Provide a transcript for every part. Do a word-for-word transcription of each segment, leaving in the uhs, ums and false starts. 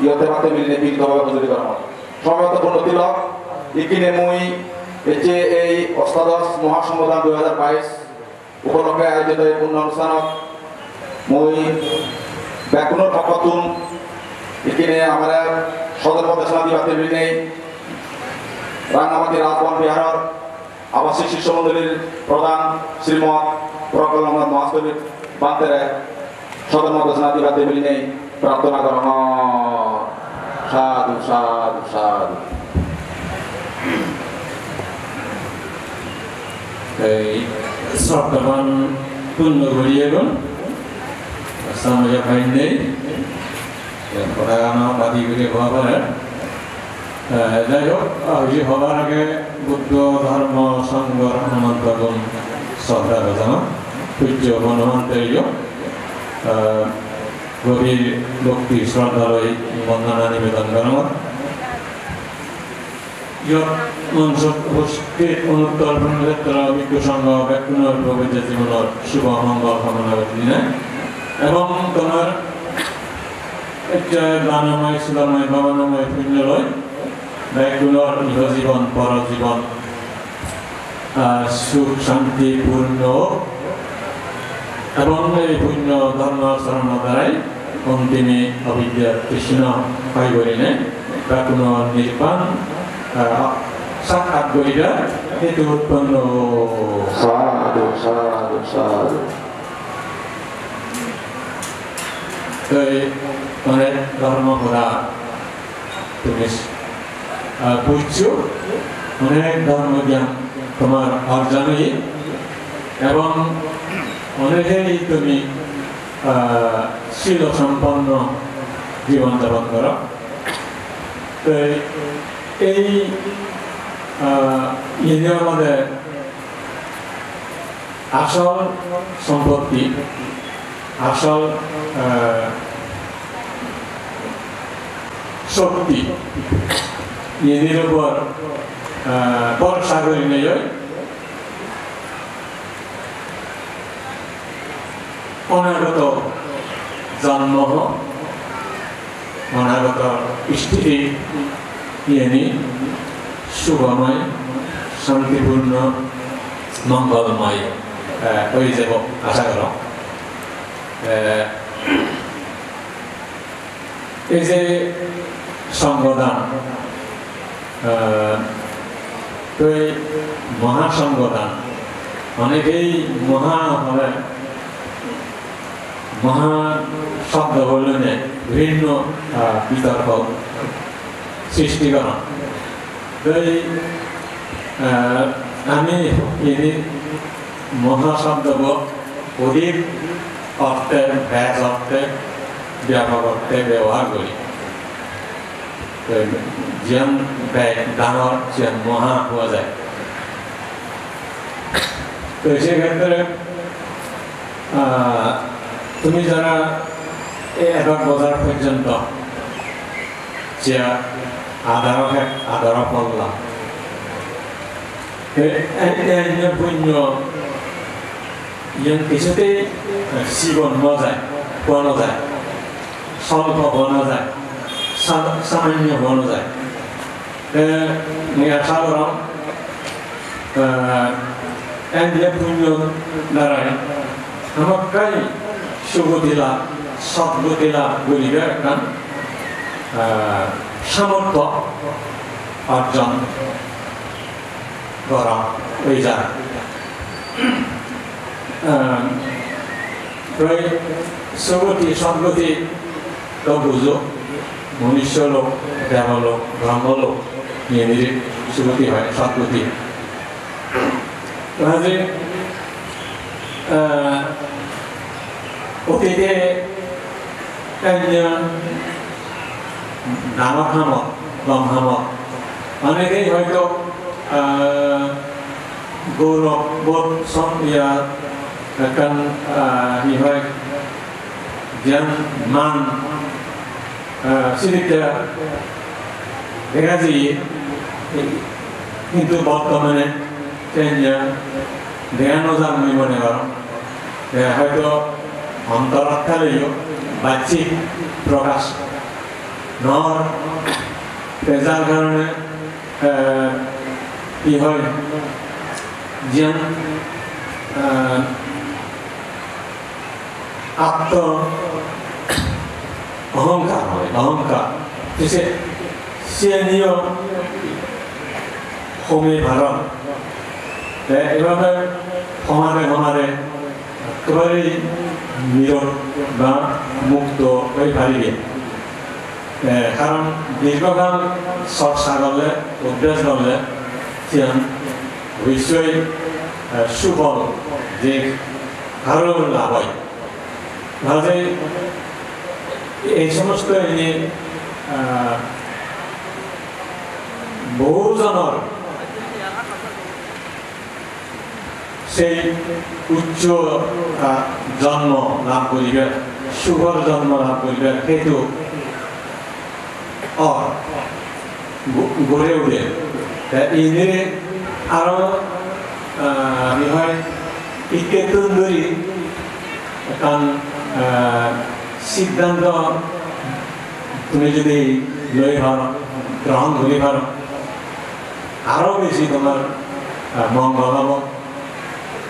iyotte batte milinei binikto bhabe hojoli gorongor. Somobeto punno tilok, ikkine mui ecche ei ostadosh Mohasonghodan dui hajar bais upolokke ayojito ei punno onusthanot mui bekkunor pokkottun ikkine amare sodhormo desona dibatte milinei Rangamati Rajbon Biharor Abasik Sisho Mondolir Prodhan Srimot Prokkolpanath Mahasthobir Bhantere sodhormo desona dibatte milinei prarthona gorongor. Sadhu, sadhu, sadhu. Ei shraddhaban punno guriyegun, somoy painei, ei hodagano badi guri hobar. Eh, jai hok, ah, hobar age Buddho, Dharma, Sanghor ononto gun sroddha gojanong, pujjo Bonobhanteyo, eh, gobhir bhokti sroddha loi bondona nibedon gorongor. Iyot monchot uposthit Onuttor Purushottoro Bhikkhu Sangho bekkunor pabitro jibonor subo mongol kamona guri dinei ebong tomar ecche danomoy, silomoy, bhabanomoy punyo loi bekkunor iho jibon, poro jibon, ah, suk santi purno ebong ei punyo dhormo achoron darai ontime avidya trishna pai gurinei bekkuno nirban, ah, sakkat guribar hetu utponno. Sadhu, sadhu, sadhu. Ei onek dhormo hoda tumi, ah, bujjo, onek dhormo gyan tomar orjon oye, ebong onekei tumi, ah, silo somponno jibon japon goro. Te ei, ah, iyeni olode asol sompotti, asol, eh, shokti, yenir upor, eh, bhorsa gurinei onagoto jonmo, onagoto isthiti iyeni sugomoy, santipurno, mongolmoy, eh, oi jebo, asha gorong. Eh, ei je songhodan, eh, tui mohasonghodan, onekei moha hole, moha shobdo hoile bibhinno, ah, bitorko srishti goron. Tui, ah, ami ini moha shobdobo odhik orthe, bej orthe, byapok orthe bebohar gori. Tui jiyan bej dangor, siyan moha hua jai. Tui se khetre, ah, tumi jara ei edok bojor porjonto je adaro khe-, adaro polla. E, e, e, punyo iyan kisute, eh, sigon no jai, hua no jai, solpo hua no jai, sa-, samanyo hua no jai. Te mui asha gorong, eh, ei je punyo darai hamakkai sugoti lab, sodgoti lab guribar ekkan, eh, samortho orjon gora oi jai. Eh, prai sugoti, sodgoti to bujo, manusso lok, debo lok, brahmo lok, iyeni sugoti hoi, sodgoti. Haje, eh, otite enya dangor hamot, lom hamot, onekei hoito, eh, gourobodh som-, iya, ekkan, ah, hi hoi, jiyan man, ah, sidikke dega jiye, hintu bortomane siyan dega no jar mui mone gorong. Eh, hoito ontorot thaleyo bachchik prokash Nor, te jar karone, eh, hi hoi, jiyan, eh, atto ohongkar hoi, ohongkar. Te se, siyeniyo homi paron. Te ebabe homare homare ekkebare nirot ba mukto oi paribe. Eh, karon dirghokal chorcha gorle, obhyas gorle, siyan obossoi, eh, sufol je haror lab oi. Kaje ei somosto ene, eh, bohu jonor sei uccho, ah, jonmo lab guribar, sukhor jonmo lab guribar hetu or gu-, gure ude. Te inire aro, ah, hi hoi, ikkettun duri ekkan, ah, siddhanto tumi jodi loi paro, grohon guri paro, aro besi tomar, ah, mongol obo,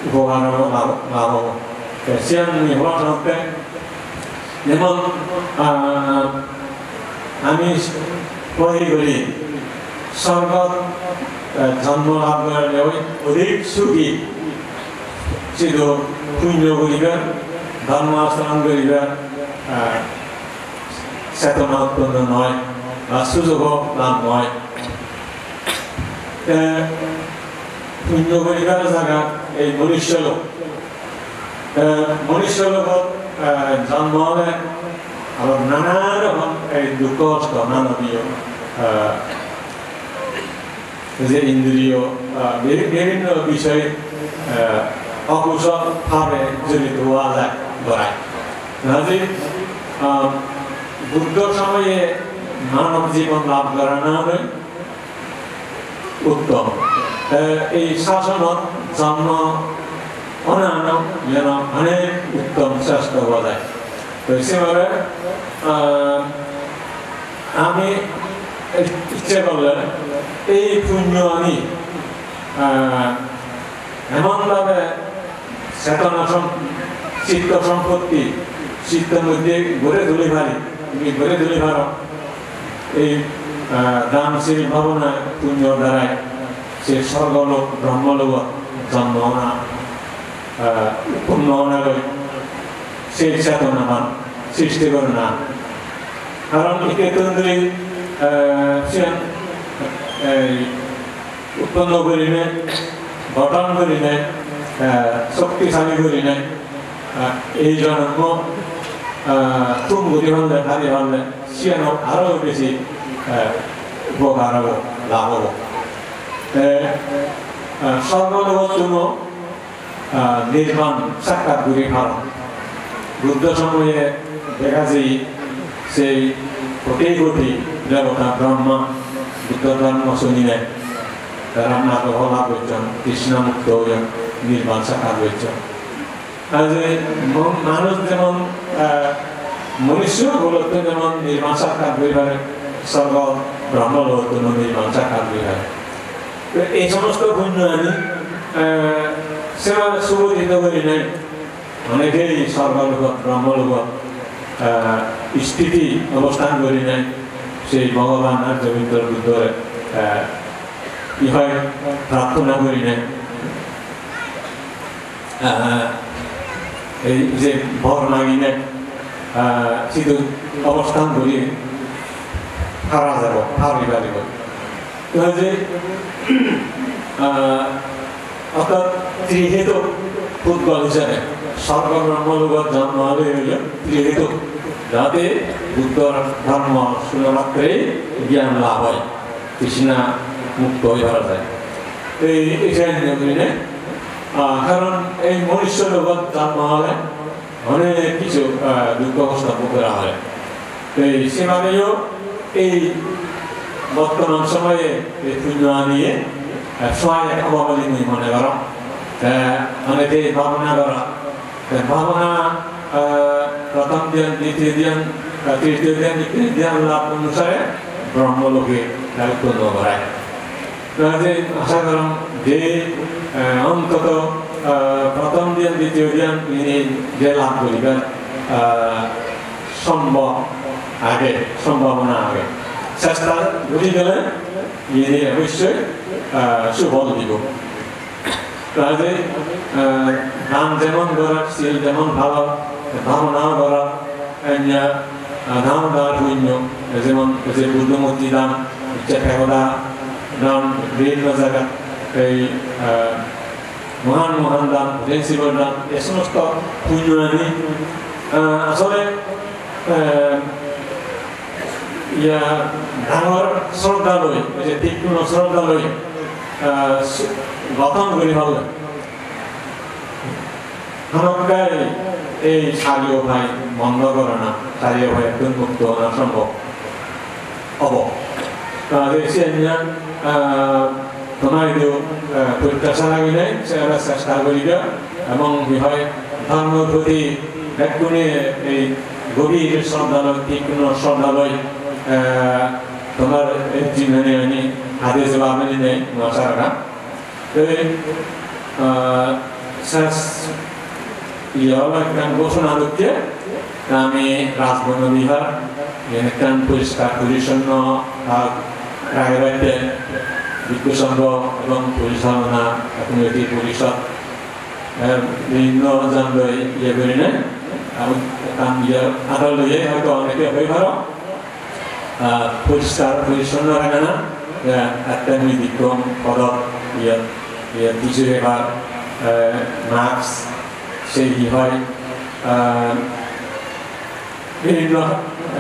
upokar obo, lab, lab obo. Te siyan mui hobar senotte, jemon, ah, ami pore guri sorgot, ah, jonmo lab gorle oi odik sugi, sidu punyo guribar, dhormo achoron guribar, ah, chetona utponno noi, ba sujogo lab noi. Te punyo guribar jaga ei manusso lok. Te manusso logot, eh, jonmo ole aro nana rokom ei dukko hosto, nana diyo, eh, je indriyo, eh, bi-, bibhinno bishoy, eh, okusol bhabe jorito owa jai gorai. Kaje, eh, Buddho somoye manob jibon lab gorana noi, uttom. Te ei sasonot jonmo onano jeno onek uttom sreshto obo jai. To se bhabe, ah, ami icche gorle ei punyo ani, ah, emon bhabe chetona som-, chitto sompotti, chitto moddhe gure tuli pari, tumi gure tuli paro. Ei, ah, dan sil bhabona punyo darai se sorgo lok, Brahmo logot jonmo ona, ah, utponno ona loi se chetona man srishti gorana. Karon ikkettun duri, ah, siyan, ei, utponno gurinei, gothon gurinei, eh, shoktisali gurinei, eh, ei jonommo, eh, thum guri palle, hari palle, siyanor aro besi, eh, upokar obo, lab obo. Te, eh, sorgo logottun o ah, nirban sakkat guri paron. Buddho somoye dega jai sei koti koti devota Brahma Buddho dhormo suninei tara narok lab gocchon, trishna mukto oyon, nirban sakkat gocchon. Ar je mo-, manuj jemon, ah, manusso logottun jemon nirban sakkat guri pare, sorgo Brahmo logottun nirban sakkat guri pare. To ei somosto punyo ani, eh, seba subodhito gurinei, onekei sorgo logot, Brahmo logot, eh, sthiti obosthan gurinei, sei Bhogoban Arjobindor Buddhore, eh, hi hoi, prarthona gurinei. Ah, ei je bor maginei, ah, sidu obosthan guri para jabo, pari paribo. Ei je, ah, orthat trihetuk pudgol hisebe sorgo Brahmo logot jonmo ole oilo trihetuk, jate Buddhor dhormo suna matrei gyan lab oi, trishna mukto oi para jai. Ei, ei janye gurinei, ah, karon ei manusso logot jonmo ole onek kichu, ah, dukko hosto bhog gora oi. Ei se babeyo ei bortoman somoye ei punyo aniye, ah, sohayok obo bili mui mone gorong. Te onekei bhabona gora, te bhabona, ah, prothom dhyan, ditiyo dhyan, Tritiyo dhyan, tritiyo dhyan labh onusare Brahmaloke utponno gorai. Kaje asha gorong je, eh, ontoto, eh, prothom dhyan, ditiyo dhyan ini je labh goribar, eh, sombhob age, sombhabona age. Chesta gori gele ini obossoi, eh, suphol dibo. Kaje, eh, dan jemon gorer, sil jemon palor, bhabona gorer, enya, eh, dan dan punyo, jemon ei je Buddho murti dan, icche pego dan, dan, bibhinno jagat, ei, eh, mohan mohan dan, kothin sibor dan, ei somosto punyo ani, eh, asole, eh, iya, dangor sroddha loi, ei je tikkun sroddha loi, eh, su-, gothon guri palle. Hamakkai ei sari upai bondo gorana, sari upai ettun mukto ona sombhob obo. Tare siyan, ah, tomar idu, ah, protyasha raginei, siyara chesta goriba, ebong hi hoi, dhormor proti bekkune ei gobhir sroddha loi, tikkun sroddha loi, ah, tomar ei jinghani ani hade jeba mani nei, machara. Te, ah, ses, iye olo ekkan ghosona dokke, ami Rajbana Vihar, iyen ekkan poriskar porichonno, ah, ragebatte Bhikkhu Sangho ebong Porichalona Committee Porishod, eh, bibhinno jandoi iye gurinei, ah, ekkan iye ador loye hoito oneke hoi paro. Ah, poriskar porichonno rakhana, ah, atte mui dekkong podot, iye, iye, tissue paper, eh, mask, sei hi hoi, ah, bibhinno,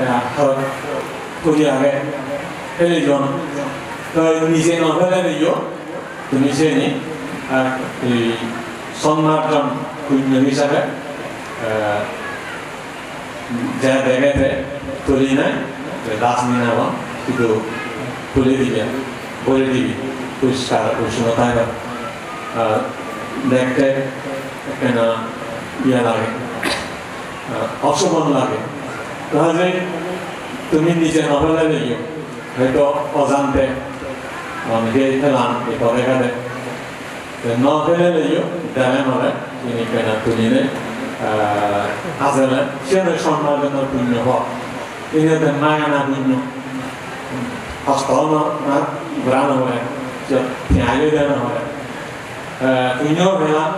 eh, harot puri age, peleyon. To nije no peleyo, tumi seni, ah, ei sommarjon punyo hisabe, eh, Ja dege te tuli nai, te dustbin agon, sidu tuli dibe, bhori dibe, poriskar porichonno thaibe. Ar dekte ekkena iye lage, ah, osobon lage. Tahole tumi nije no peleyo, hoito ojante onekei pelan, ei pore gade. Te no peleleyo, dele mole, ini pena tuline, ah, ajele, siyan sommarjonor punyo hoi. Ini ode magana punyo. Hosto no, na, gora no hoi. Siyan, tiyayo de no hoi. Eh, punyo pelam,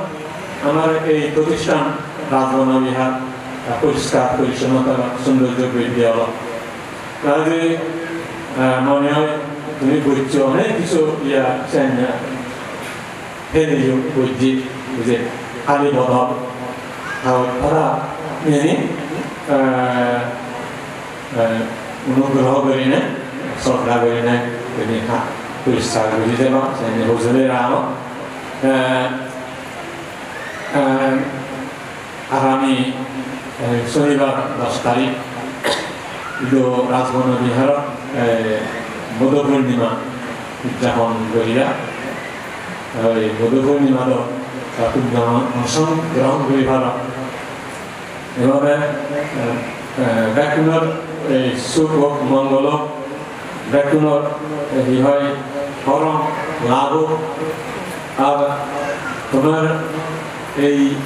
amar ei protisthan, Rajbana Vihar, ah, poriskar, porichonnota, sundorjo goide olo. Kaje, ah, mone hoi, tumi bujjo, onek kichu iya, senya. Heni yo bujji, bujje, hali bodol. Hau tara nini, eh, eh, onugroho gorine, sroddha gorine, tumi ha, poriskar guri deba, seni hujuri rano. Eh, eh, Agami, eh, sonibar dos tarik, idu Rajbana Viharot, eh, Bodho Purnima udjapon goriba. Oi Bodho Purnima do, eh, punyo ongshon grohon gori paro. Ebhabe, eh, eh, bekkunor ei suk ok, mongol ok, bekkunor, eh, hi hoi, porom lab ok. Ar tomar ei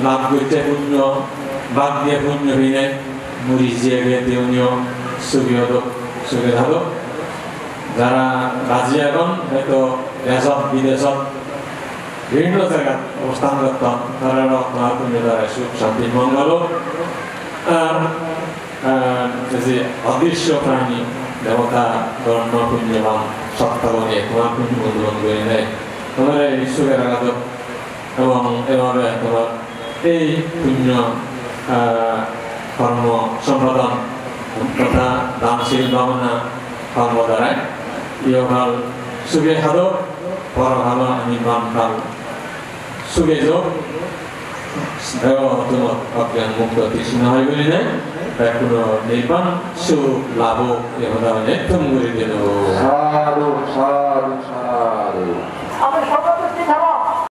lab gotte punyo, bhag diye punyo hine, muri jiye ge diye punyo, sugi odok, sugi thadok. Jara raji agon, hoito dejot, bidejot, bibhinno jagat obosthan gotton, tararo tomar punyo darai suk santi mongol ok. Ar, ah, ei je odrishyo prani debota dhormo punyoban sottogone tomar punyo bondhuban gorinei tomare suge ragadok ebong ebhabe tomar ei punyo, ah, kormo sompadon totha dan sil bhabona kormo darai ihohal suge hadok, porohalo nirban phol suge jok. Debo tumor ogyan mukto trishna hoi gurinei, bekkuno nirban suk lab ok, ei hoda hoinei thum guri dilo. Sadhu, sadhu, sadhu.